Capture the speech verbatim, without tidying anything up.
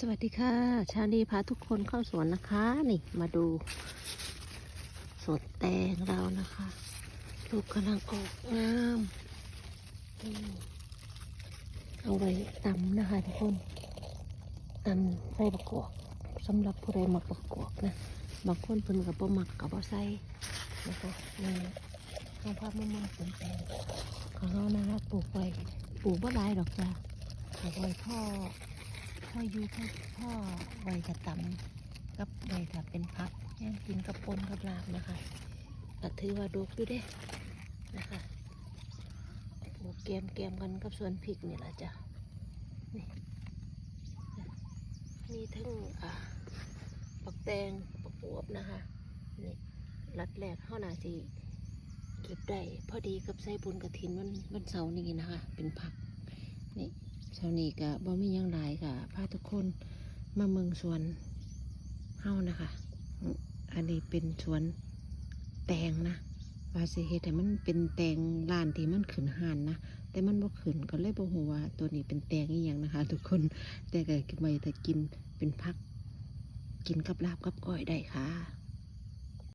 สวัสดีค่ะ เช้านี้พาทุกคนเข้าสวนนะคะ นี่มาดูสวนแตงเรานะคะ ลูกกำลังออกงาม นี่เอาไว้ตำนะคะทุกคน ตำใส่บักกอก สำหรับผู้ใดมักบักกอกนะ บางคนเพิ่นก็บ่มักก็บ่ใส่นะคะ นี่ เฮาพามาเมืองสวนแตงของเฮานะคะ ปลูกไว้ ปลูกบ่หลายดอกจ้ะ ปลูกไว้พอ พออยู่พอ พอไว้ถ้าตำ กับไว้ถ้าเป็นผัก แฮงกินกับป่นกับลาบนะคะ ก็ถือว่าดกอยู่เด้นะคะ ปลูกแกมๆกันกับสวนพริกนี่ล่ะจ้ะ นี่ มีทั้ง อ่า บักแตง บักบวบนะคะ นี่ รัดแรกเฮาน่าสิเก็บได้พอดีกับใส่บุญกฐินวัน วันเสาร์นี้นะคะ เป็นผัก นี่ เช้านี้ก็บ่มีหยังหลาย ก็พาทุกคนมาเมืองสวนเฮานะคะ อันนี้เป็นสวนแตงนะ ว่าสิเฮ็ดให้มันเป็นแตงร้านที่มันขึ้นฮ้านนะ แต่มันบ่ขึ้น ก็เลยบ่ฮู้ว่าตัวนี้เป็นแตงอีหยังนะคะ ทุกคน แต่ก็เก็บไว้ถ้ากินเป็นผัก กินกับลาบกับก้อยได้ค่ะ